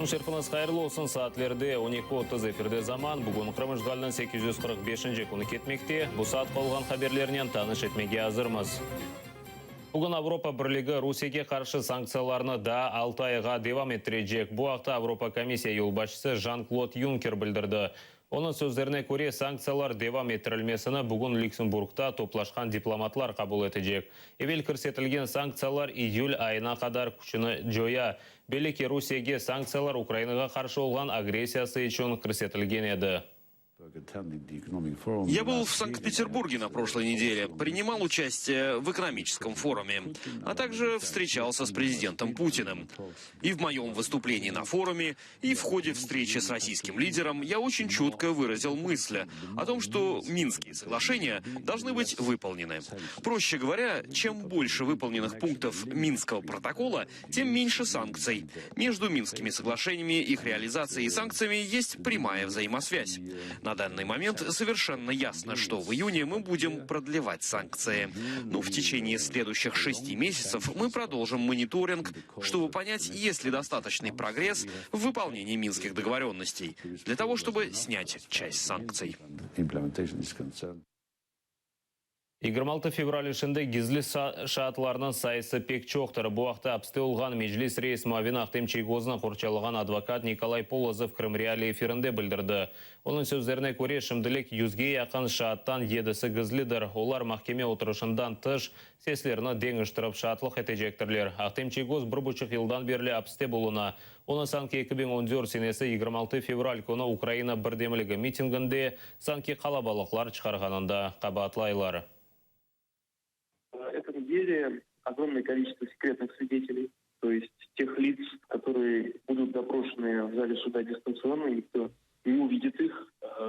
Kün şerfiñiz hayırlı olsun, saatlerde 12:30 efirde Zaman. Bugün Qırım işğaliniñ 845-nci künü ketmekte. Bu saat olğan haberlernen tanış etmege azırmız. Bugün Avropa Birligi Rusiyege qarşı sanktsiyalarnı daa 6 ayğa devam ettirecek. Bu aqta Avropa Komissiya yolbaşçısı Jan-Klod Yunker bildirdi. Onıñ sözlerine köre, sanktsiyalar devam ettirilmesini bugün Lüksemburgda toplaşqan diplomatlar qabul etecek. Evel kirsetilgen sanktsiyalar iyül ayına qadar küçüni coya. Belli ki, Rusiyege sanktsiyalar Ukrainağa qarşı olğan agressiyası içün kirsetilgen edi. Я был в Санкт-Петербурге на прошлой неделе, принимал участие в экономическом форуме, а также встречался с президентом Путиным. И в моем выступлении на форуме, и в ходе встречи с российским лидером я очень четко выразил мысль о том, что Минские соглашения должны быть выполнены. Проще говоря, чем больше выполненных пунктов Минского протокола, тем меньше санкций. Между Минскими соглашениями, их реализацией и санкциями есть прямая взаимосвязь. На данный момент совершенно ясно, что в июне мы будем продлевать санкции. Но в течение следующих 6 месяцев мы продолжим мониторинг, чтобы понять, есть ли достаточный прогресс в выполнении минских договоренностей, для того, чтобы снять часть санкций. 26 fevral işinde gizli şaatlarnıñ sayısı pek çoqtır. Bu aqta apiste olğan Meclis reis muavini Ahtem Çiygoznı qorçalağan advokat Nikolay Polozov Krım Reali efirinde bildirdi. Onıñ sözlerine köre, şimdilik 100ge yaqın şaattan 7si gizlidir. Olar mahkeme oturışından tış seslerini deñiştirip şaatlıq etecektirler. Ahtem Çiygoz 1,5 yıldan berli apiste buluna. Onı sanki 2014 senesi 26 fevral künü Ukraina birdemligi mitinginde sanki qalabalıqlar çıqarğanında qabaatlaylar. В этом деле огромное количество секретных свидетелей, то есть тех лиц, которые будут допрошены в зале суда дистанционно, никто не увидит их,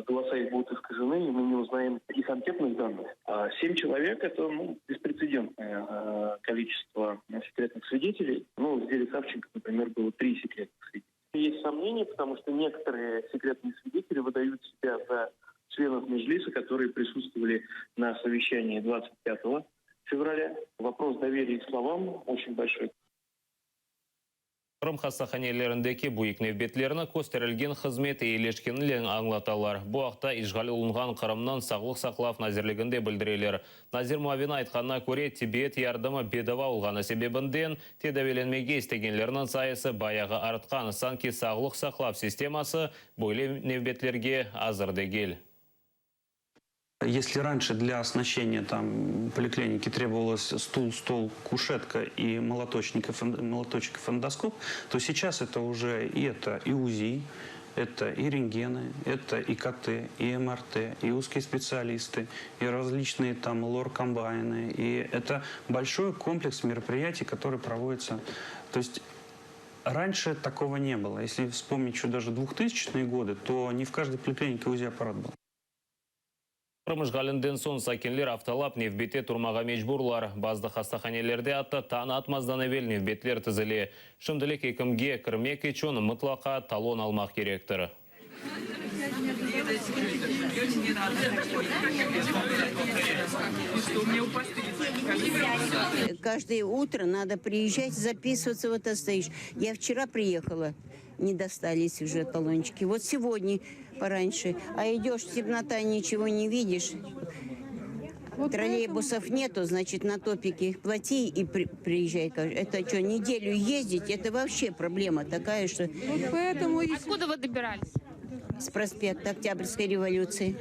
голоса их будут искажены, и мы не узнаем их анкетных данных. А 7 человек – это, ну, беспрецедентное количество секретных свидетелей. Ну, в деле Савченко, например, было три секретных свидетеля. Есть сомнения, потому что некоторые секретные свидетели выдают себя за членов Межлиса, которые присутствовали на совещании 25 февраля. Вопрос доверия к словам очень большой. Qırım hastahanelerindeki büyük nevbetlerni kösterilgen hızmet eyileşkeninen añlatalar. Bu aqta işğal olunğan Qırımnıñ Sağlıq saqlav nazirliginde bildireler. Nazir muavini aytqanına köre, tibbiyet yardımı bedava olğanı sebebinden tedaviylenmege istegenlerniñ sayısı bayağı artqan. Sanki sağlıq saqlav sisteması böyle nevbetlerge azır degil. Если раньше для оснащения там поликлиники требовалось стул, стол, кушетка и молоточник, молоточек и фондоскоп, то сейчас это уже и это и УЗИ, это и рентгены, это и КТ, и МРТ, и узкие специалисты, и различные там лор-комбайны. И это большой комплекс мероприятий, который проводится. То есть раньше такого не было. Если вспомнить еще даже 2000-е годы, то не в каждой поликлинике УЗИ-аппарат был. Qırım işğalinden soñ sakinler aftalap nevbette turmağa mecburlar. Bazı hastahanelerde atta tañ atmazdan evel nevbetler tizile. Şimdilik ekimge kirmek içün mıtlaqa talon almaq kerektir. Не надо. Что, у меня упасть Каждое утро надо приезжать, записываться, вот это стоишь. Я вчера приехала, не достались уже талончики. Вот сегодня пораньше. А идешь, темнота, ничего не видишь. Троллейбусов нету, значит, на топике плати и приезжай. Это что, неделю ездить? Это вообще проблема такая, что Поэтому Откуда вы добирались? С проспекта Октябрьской революции.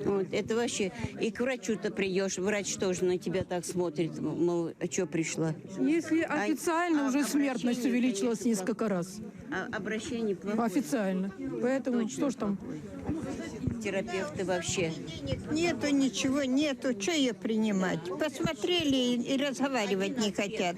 Вот, это вообще... И к врачу-то придешь, врач тоже на тебя так смотрит, мол, а что пришла? Если официально уже смертность обращение, увеличилась конечно, несколько раз. А обращение плохое. Официально. Поэтому Точно что ж там? плохое. Терапевты вообще. Денег нету, ничего нету. Что ее принимать? Посмотрели и разговаривать не хотят.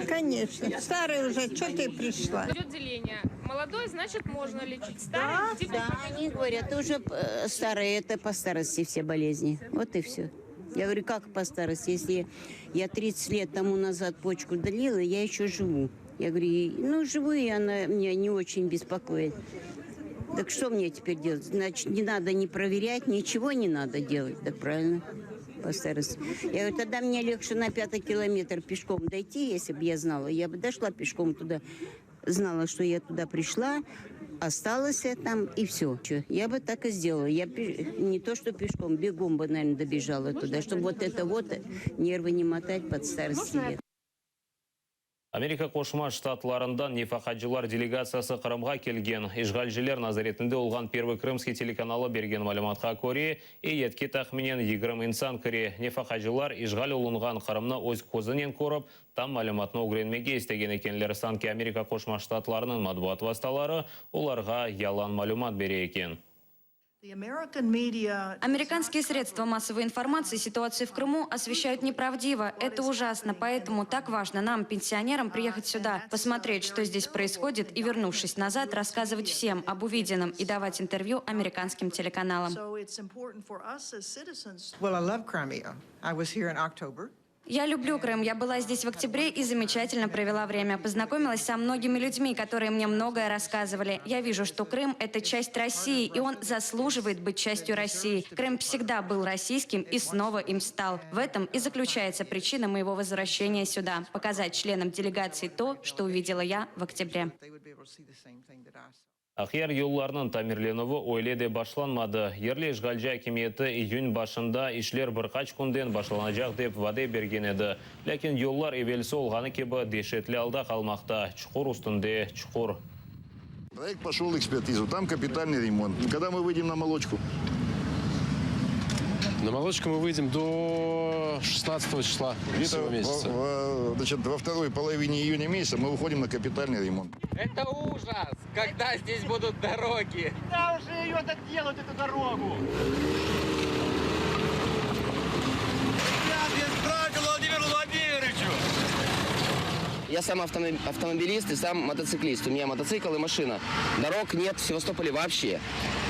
Конечно. Старый уже, что ты пришла? Идет деление. Молодой, значит, можно лечить. Старый, типа, Да, они говорят, уже старые, это по старости все болезни. Вот и все. Я говорю, как по старости? Если я 30 лет тому назад почку удалила, я еще живу. Я говорю, ну, живу, и она меня не очень беспокоит. Так что мне теперь делать? Значит, не надо не проверять, ничего не надо делать. Так правильно? По старости. Я говорю, тогда мне легче на пятый километр пешком дойти, если бы я знала. Я бы дошла пешком туда. знала, что я туда пришла, осталась я там и все. Я бы так и сделала. Я не то что пешком, бегом бы, наверное, добежала туда, чтобы вот это вот нервы не мотать под старости лет. Amerika Qoşma Ştatlarından nefaqacılar delegatsiyası Qırımğa kelgen. İşğalciler nazaretinde olğan Pervıy Krımskiy telekanalı bergen malümatqa köre, eyyetke tahminen 20 insan kire. Nefaqacılar işğal olunğan Qırımnı öz közünen körip, tam malümatnı ögrenmege istegen ekenler. Sanki Amerika Qoşma Ştatlarınıñ matbuat vastaları olarğa yalan malümat bere eken. Американские средства массовой информации ситуацию в Крыму освещают неправдиво. Это ужасно, поэтому так важно нам, пенсионерам, приехать сюда, посмотреть, что здесь происходит, и, вернувшись назад, рассказывать всем об увиденном и давать интервью американским телеканалам. Well, I love Crimea. I was here in October. Я люблю Крым. Я была здесь в октябре и замечательно провела время. Познакомилась со многими людьми, которые мне многое рассказывали. Я вижу, что Крым – это часть России, и он заслуживает быть частью России. Крым всегда был российским и снова им стал. В этом и заключается причина моего возвращения сюда – показать членам делегации то, что увидела я в октябре. Aqyar yollarınıñ tamirlenüvi öyle de başlanmadı. Yerli işğalci akimiyeti iyün başında işler bir qaç künden başlanacaq dep vade bergen edi. Lâkin yollar evelsi olğanı kibi deşetli alda qalmaqta. Çuqur üstünde çuqur. Проект пошел в экспертизу, там капитальный ремонт. Когда мы выйдем на молочку? На молочку мы выйдем до 16 числа Где-то сего месяца. во, значит, во второй половине июня месяца мы выходим на капитальный ремонт. Это ужас! Когда здесь будут дороги? Да уже ее доделают, эту дорогу! Ребят, Владимиру Владимировичу! Я сам автомобилист и сам мотоциклист. У меня мотоцикл и машина. Дорог нет в Севастополе вообще.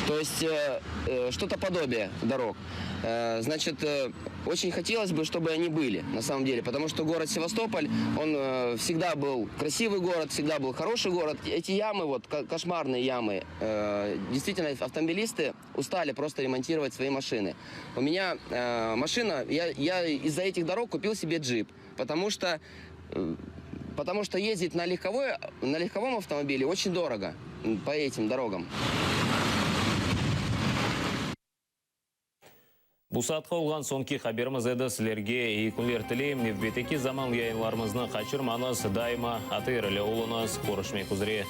То есть э, э, что-то подобие дорог. Э, значит, э, очень хотелось бы, чтобы они были, на самом деле. Потому что город Севастополь, он э, всегда был красивый город, всегда был хороший город. Эти ямы, вот, кошмарные ямы, э, действительно, автомобилисты устали просто ремонтировать свои машины. У меня э, машина, я, я из-за этих дорог купил себе джип, потому что э, Потому что ездить на, легковой, на легковом автомобиле очень дорого по этим дорогам. Bu saatqa olğan soñki haberimiz edi. Sizlerge eyi künler tileyim. Nevbetteki zaman yayınlarımıznı qaçırmañız. Daima ATR ile oluñız. Körüşmek üzre.